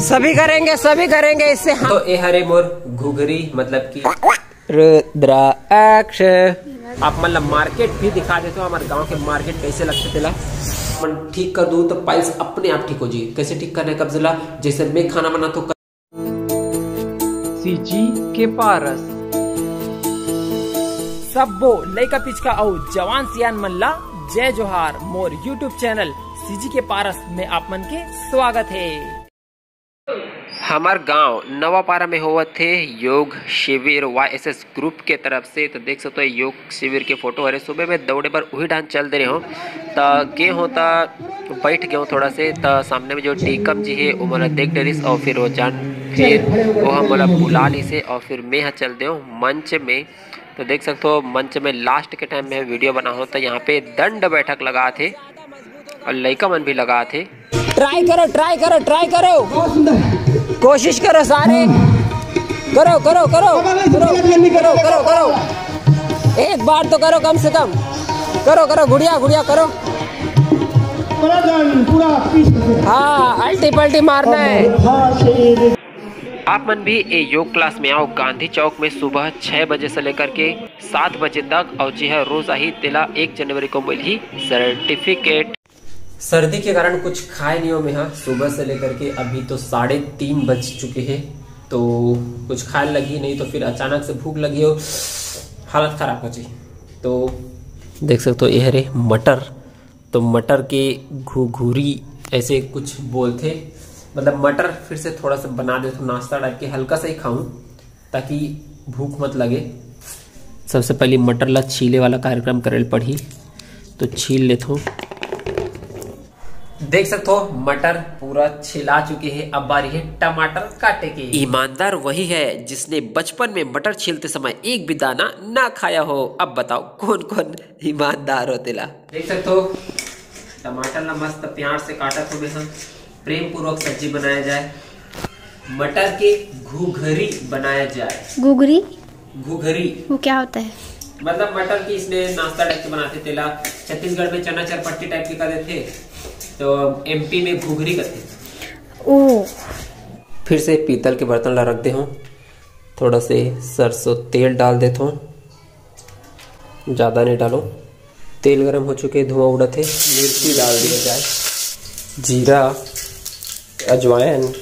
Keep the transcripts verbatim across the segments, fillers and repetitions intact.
सभी करेंगे, सभी करेंगे इससे। हाँ। तो ए हरे मोर घुघरी, मतलब कि रुद्राक्ष। आप मन ला मार्केट भी दिखा देथों, हमारे गांव के मार्केट कैसे लगथे तेला। मन ठीक कर दूं तो पाइल्स अपने आप ठीक हो जी। कैसे ठीक करना है कब्ज ला? जैसे मैं खाना बनाथों, सीजी के पारस। सब्बो लइका पिचका अउ जवान सियान मन ला जय जोहार। मोर YouTube चैनल सीजी के पारस में आप मन के स्वागत हे। हमर गांव नवापारा में होवत हे योग शिविर वाईएसएस ग्रुप के तरफ से। तो देख सकते हो योग शिविर के फोटो हरे। सुबह में दौड़े बर उही ढान चल दे रहे हो, त गे हो त बैठ गए हो थोड़ा से, त सामने में जो टीकम जी हे वो मोला देख डरिस और फिर वो जान, फिर वो मोला बुला ली से और फिर मैं ह चल दे हो मंच में। तो देख सकते हो मंच में लास्ट के टाइम में वीडियो बना हो, तो यहाँ पे दंड बैठक लगा थे और लइका मन भी लगा थे। ट्राई करो, ट्राई करो, ट्राई करो, कोशिश करो सारे, करो, करो, करो, करो, करो, करो, करो। एक बार तो करो कम से कम, करो, करो, गुड़िया, गुड़िया करो। हाँ, अल्टी पल्टी मारना है। आप मन भी ए योग क्लास में आओ। गांधी चौक में सुबह छह बजे से लेकर के सात बजे तक, और जी हाँ, रोज आही तेला एक जनवरी को मिलही सर्टिफिकेट। सर्दी के कारण कुछ खाए नहीं हो मैं, हाँ, सुबह से लेकर के अभी तो साढ़े तीन बज चुके हैं, तो कुछ खाए लगी नहीं तो फिर अचानक से भूख लगी हो, हालत खराब हो जाए। तो देख सकते हो ये हरे मटर, तो मटर के घुघुरी ऐसे कुछ बोलते, मतलब मटर फिर से थोड़ा सा बना देता हूँ नाश्ता टाइप के, हल्का सा ही खाऊं ताकि भूख मत लगे। सबसे पहले मटर ला छीले वाला कार्यक्रम करे ल पड़ही, तो छील लेथो। देख सकते हो मटर पूरा छिला चुके हैं। अब बारी है टमाटर काटे की। ईमानदार वही है जिसने बचपन में मटर छीलते समय एक भी दाना ना खाया हो। अब बताओ कौन कौन ईमानदार हो तेला। देख सकते हो टमाटर ला मस्त प्यार से काटत हो, प्रेम पूर्वक सब्जी बनाया जाए, मटर के घुघरी बनाया जाए। घुघरी? घुघरी। वो क्या होता है? मतलब मटर की इसने नाश्ता टाइप के बनाते, तेला छत्तीसगढ़ में चना चरपट्टी टाइप के कर देते, तो एमपी में घुघरी करते। ओ। फिर से पीतल के बर्तन ला रख दे हूँ, थोड़ा से सरसों तेल डाल देता हूँ, ज़्यादा नहीं डालो। तेल गरम हो चुके, धुआं उड़त हे, मिर्ची डाल दिया जाए, जीरा, अजवाइन,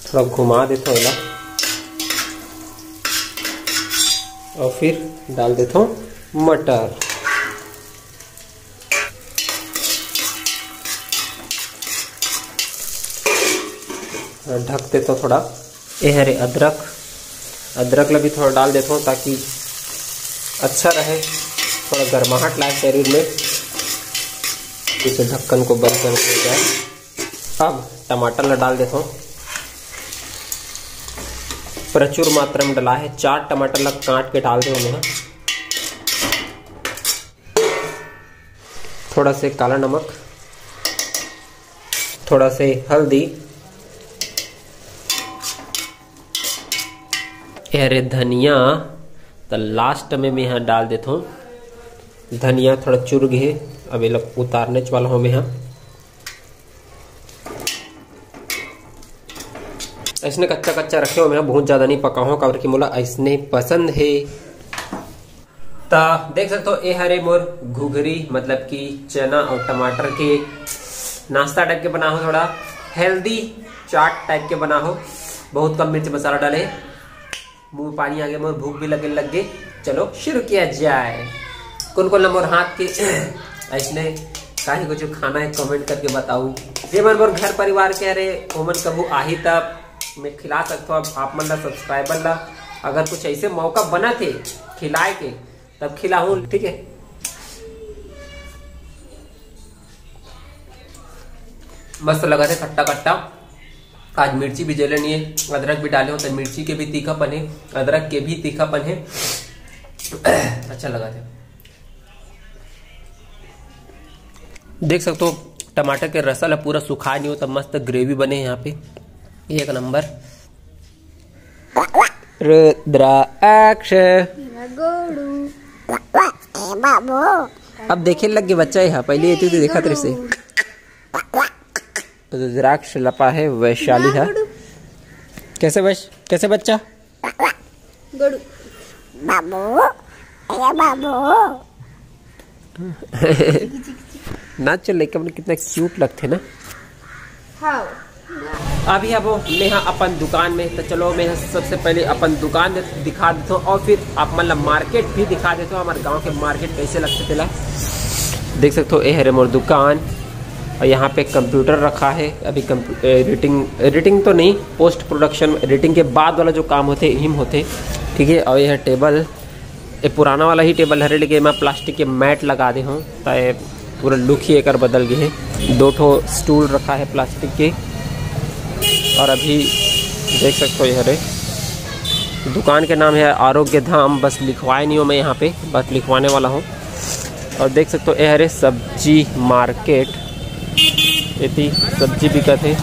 थोड़ा घुमा देता हूँ एला, और फिर डाल देता हूँ मटर। ढक देता हूँ थोड़ा। ये हरे अदरक, अदरक ला भी थोड़ा डाल देता हूँ ताकि अच्छा रहे, थोड़ा गर्माहट लाए शरीर में। इसे ढक्कन को बंद कर दिया जाए। अब टमाटर ला डाल देता हूँ, प्रचुर मात्रा में डला है, चार टमाटर ला काट के डाल दे हूँ मैं। थोड़ा से काला नमक, थोड़ा से हल्दी, अरे धनिया त लास्ट में मैं यहाँ डाल देता हूँ। धनिया थोड़ा चुर गए, अब ये लोग उतारने वाला हूँ मैं यहाँ। ऐसने कच्चा कच्चा रखे हो, मैं बहुत ज्यादा नहीं पकाऊँ, काबर कि मोला ऐसने पसंद है। त देख सकते हो, ए हरे मोर घुघरी, मतलब कि चना और टमाटर के नाश्ता टाइप के बना हो, थोड़ा हेल्दी चाट टाइप के बना हो, बहुत कम मिर्च मसाला डाले। मुंह पानी आ गया मोर, भूख भी लगे लग गए। चलो शुरू किया जाए। कौन कौन मोर हाथ के ऐसने काहे कुछ खाना है, कमेंट करके बताऊ। जे मन मोर घर परिवार के हरे, ओमन कभू आही तब मैं खिला सकता हूँ। आप मन ला, सब्सक्राइबर ला, अगर कुछ ऐसे मौका बना थे खिलाए के, तब खिलाहूँ, ठीक है। मस्त लगा थे खट्टा खट्टा। आज मिर्ची भी जले नहीं है, अदरक भी डाले हो तो मिर्ची के भी तीखापन है, अदरक के भी तीखापन है। अच्छा लगा थे। देख सकते हो टमाटर के रसा ला पूरा सुखा नहीं हो, तो मस्त ग्रेवी बने यहाँ पे एक नंबर। रुद्राक्ष। गोड़ू। ए बाबू। अब देखे लग गए बच्चा यहाँ, पहले ये तो देखा तेरे से। रुद्राक्ष लपा है वैशाली है। कैसे बच, कैसे बच्चा? गुड। बाबू, ए बाबू। नाच चल, लइका मन कितना क्यूट लगथे ना। हाँ। अभी आबो मेहा अपन दुकान में, तो चलो मैं सबसे पहले अपन दुकान दे-, दिखा देता हूँ और फिर आप मन ला मार्केट भी दिखा देता हूँ, हमारे गांव के मार्केट कैसे लगथे तेला। देख सकते हो, ये हरे मोर दुकान और यहाँ पे कंप्यूटर रखा है। अभी कंप्यू-, एडिटिंग, एडिटिंग तो नहीं, पोस्ट प्रोडक्शन, एडिटिंग के बाद वाला जो काम होथे, इही में होथे, ठीक है। और यह टेबल, ये पुराना वाला ही टेबल हरे, लेकिन मैं प्लास्टिक के मैट लगा दे हूँ, ताकि पूरा लुक ही एकर बदल गए है। दो ठो स्टूल रखा है प्लास्टिक के। और अभी देख सकते हो, ये हरे दुकान के नाम है आरोग्य धाम, बस लिखवाए नहीं हूँ मैं यहाँ पे, बस लिखवाने वाला हूँ। और देख सकते हो, ये हरे सब्जी मार्केट, एती सब्जी बिकत हे,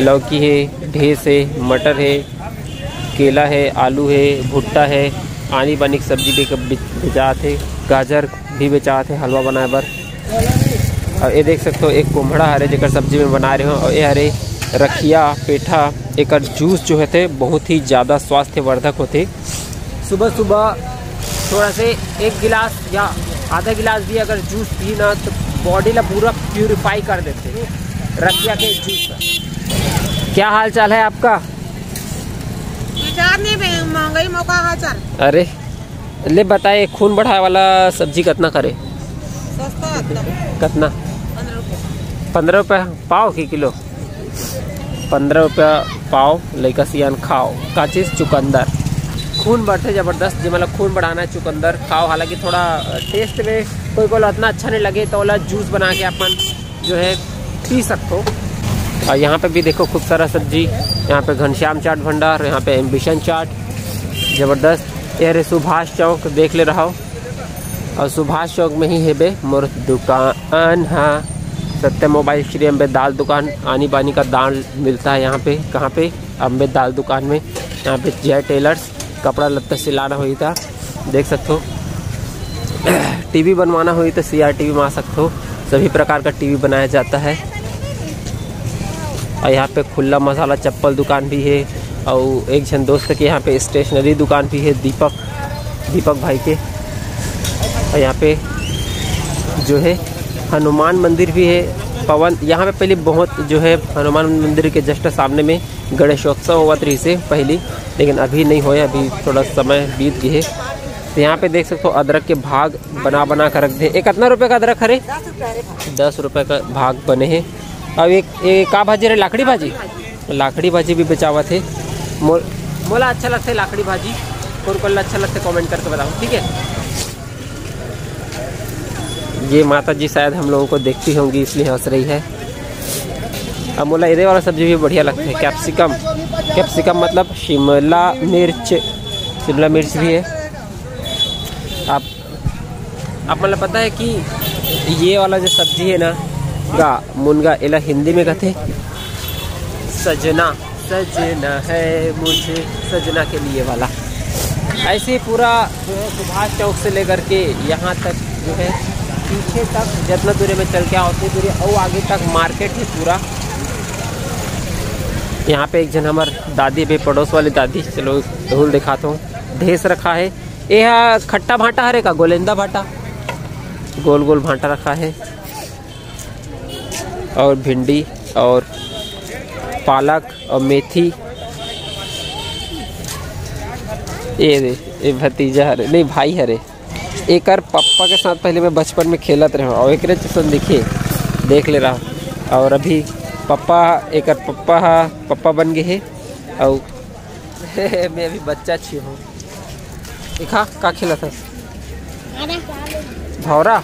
लौकी हे, ढेस हे, मटर हे, केला हे, आलू हे, भुट्टा हे, आनी बानी के सब्जी बिक-, बिक-, बेचात हे, गाजर भी बेचात हे हलवा बनाए बर। और ये देख सकते हो, एक कोम्हड़ा हरे जेकर सब्जी में बना रहे हो, और ये हरे रखिया पेठा, एकर जूस जो होथे बहुत ही ज़्यादा स्वास्थ्यवर्धक होथे। सुबह सुबह थोड़ा से एक गिलास या आधा गिलास भी अगर जूस पी ना, तो बॉडी ला पूरा प्यूरिफाई कर देथे रखिया के जूस। क्या हाल चाल है आपका? विचार नहीं बे, महंगाई मौका हाल चाल। अरे ले बताए, खून बढ़ाए वाला सब्जी कतना करे? सस्ता एकदम। कतना? पंद्रह रुपया। पंद्रह रुपया पाव की किलो? पंद्रह रुपया पाव, लइका सियान खाओ। का चीज? चुकंदर। खून बढ़थे जबरदस्त, जे मतलब खून बढ़ाना है, चुकंदर खाओ। हालांकि थोड़ा टेस्ट में कोई को अतना अच्छा नहीं लगे, तो ओला जूस बना के अपन जो है पी सकते हो। और यहाँ पे भी देखो, खूब सारा सब्जी। यहाँ पे घनश्याम चाट भंडार, यहाँ पे एम्बिशन चाट, जबरदस्त। ये रे सुभाष चौक, देख ले रहा हो। और सुभाष चौक में ही हेबे मोर दुकान हा, सत्य मोबाइल श्री अम्बे दाल दुकान। आनी बानी का दाल मिलता है यहाँ पे। कहाँ पे? अम्बे दाल दुकान में। यहाँ पे जय टेलर्स, कपड़ा लत्ता सिलाना होही त देख सकथो। टीवी बनवाना होही त सीआर टीवी में आ सकथो। सभी प्रकार का टीवी बनाया जाता है। और यहाँ पे खुला मसाला चप्पल दुकान भी है, और एक झन दोस्त के यहाँ पे स्टेशनरी दुकान भी है, दीपक, दीपक भाई के। और यहाँ पे जो है हनुमान मंदिर भी है। पवन, यहाँ पे पहले बहुत जो है हनुमान मंदिर के जस्ट सामने में गणेशोत्सव होवत रहिसे पहली, लेकिन अभी नहीं होए, अभी थोड़ा समय बीत गए है। तो यहाँ पे देख सकते हो, अदरक के भाग बना बना कर रख दे। एक कितना रुपए का अदरक हरे? दस रुपए का भाग बने है। अब एक, एक का भाजी रे? लाखड़ी भाजी। लाखड़ी भाजी भी बेचावत है। मो-, मोला अच्छा लगता है लाखड़ी भाजी। कौन कौन ला अच्छा लगता है, कमेंट करके बताओ, ठीक है। ये माता जी शायद हम लोगों को देखती होंगी, इसलिए हंस रही है। अब मोला एदे वाला सब्जी भी बढ़िया लगता है, कैप्सिकम। कैप्सिकम मतलब शिमला मिर्च, शिमला मिर्च भी है। आप, आप मतलब पता है कि ये वाला जो सब्जी है ना, गा मुनगा, एला हिंदी में कहते हैं सजना। सजना है मुझे सजना के लिए वाला। ऐसे ही पूरा जो है सुभाष चौक से लेकर के यहाँ तक जो है पीछे तक जितना दूरी में चल के आओ उतनी दूरी और आगे तक मार्केट है पूरा। यहाँ पे एक जन हमार दादी भी पड़ोस वाली दादी, चलो धूल दिखाता हूँ, ढेस रखा है। ये हा खट्टा भाटा हरे का गोलेंदा भाटा, गोल गोल भाटा रखा है। और भिंडी और पालक और मेथी। ये दे, ये भतीजा हरे, नहीं भाई हरे। एकर पप्पा के साथ पहले मैं बचपन में खेलत रहे और एकरे जैसन दिखे, देख ले रहा। और अभी पप्पा, एकर पप्पा हा, पप्पा बन गए है। और मैं अभी बच्चा छी हूँ। देखा का खेलत है भौरा।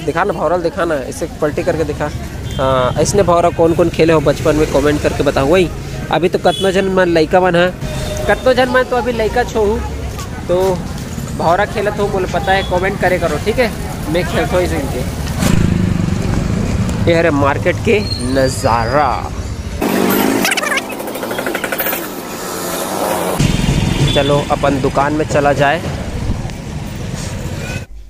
दिखा ना भौरल, दिखा ना, इसे पलटी करके दिखा। हाँ, इसने भौरा कौन कौन खेले हो बचपन में, कमेंट करके बताओ। वही अभी तो कतनो झन मन लइका मन है, कतनो झन मन तो अभी लइका छो हूँ, तो भौरा खेलत हो, बोले पता है, कमेंट करे करो, ठीक है। मैं खेलता हूँ इसे इनके। ये हरे मार्केट के नज़ारा। चलो अपन दुकान में चला जाए।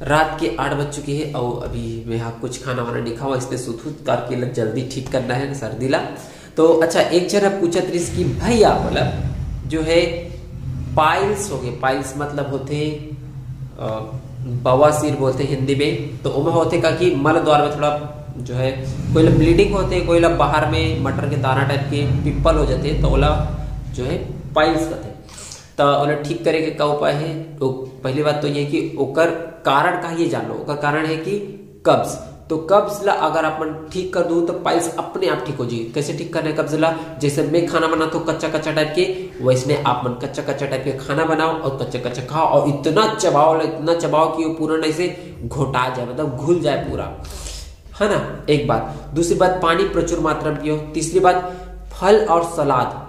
रात के आठ बज चुके हे अउ अभी मैं हा कुछ खाना वाना नइ खावा, इसने सुतहूँ, ताकि ल जल्दी ठीक करना हे सर्दी ला। तो अच्छा, एक झन ह पूछत रहिस कि भैया, मतलब जो है पाइल्स हो गए, पाइल्स मतलब होथे अ, बवासीर बोलथे हिंदी में, तो ओमा होथे का कि मल द्वार में थोड़ा जो है कोई ला ब्लीडिंग होथे, कोई ला बाहर में मटर के दाना टाइप के पिंपल हो जाथे, तो ओला जो है पाइल्स कथे। तो ओला ठीक करे के का उपाय है? तो पहली बात तो ये कि ओकर कारण का ये जान लो, ओकर कारण है कि कब्ज। तो कब्ज ला अगर आप मन ठीक कर दो तो पाइल्स अपने आप ठीक हो जाए। कैसे ठीक करना है कब्ज ला? जैसे मैं खाना बनाता हूँ कच्चा कच्चा टाइप के, वैसने आप मन कच्चा कच्चा टाइप के खाना बनाओ और कच्चा कच्चा खाओ और इतना चबाओ ला, इतना चबाओ कि वो पूरा नहीं से घोटा जाए, मतलब घुल जाए पूरा, है ना? एक बात। दूसरी बात, पानी प्रचुर मात्रा में पियो। तीसरी बात, फल और सलाद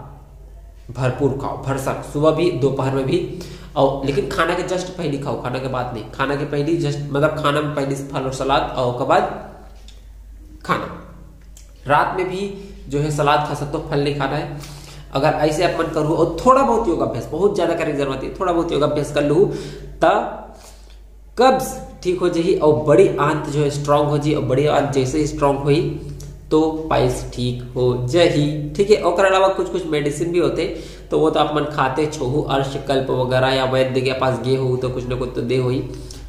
भरपूर खाओ, भरसक, सुबह भी, दोपहर में भी। और लेकिन खाना के जस्ट पहली खाओ, खाना के बाद नहीं, खाना के पहली जस्ट मतलब खाना में पहली फल और सलाद और ओकर बाद खाना। रात में भी जो है सलाद खा सकते हो, फल नहीं खाना है। अगर ऐसे आप मन करू और थोड़ा बहुत योगाभ्यास, बहुत ज्यादा करे की जरूरत है, थोड़ा बहुत योगाभ्यास कर लू, त कब्ज ठीक हो जाही और बड़ी आंत जो है स्ट्रांग हो जाही और बड़ी आंत जैसे ही स्ट्रांग होही तो पाइल्स ठीक हो जाही। ठीक है, ओकर अलावा कुछ कुछ मेडिसिन भी होते, तो वो तो आप मन खाते, छोहू, अर्श, कल्प वगैरह या वैद्य के पास गे हो तो कुछ ना कुछ तो दे होही,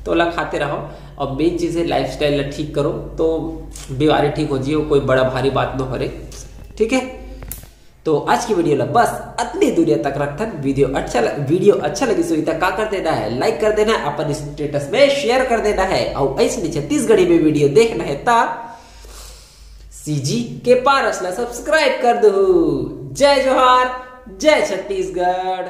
तो ओला खाते रहो। और मेन चीज है लाइफस्टाइल ला ठीक करो तो बीमारी ठीक हो जाही, कोई बड़ा भारी बात न हो रे। ठीक है, तो आज की वीडियो ला बस अतनी दूरिया तक रखथन। वीडियो अच्छा ल-, वीडियो अच्छा लगिस होही त का कर देना है? लाइक कर देना है, अपन स्टेटस में शेयर कर देना है, और ऐसे छत्तीसगढ़ी में वीडियो देखना है त सीजी के पारस ला सब्सक्राइब कर दो। जय जोहार, जय छत्तीसगढ़।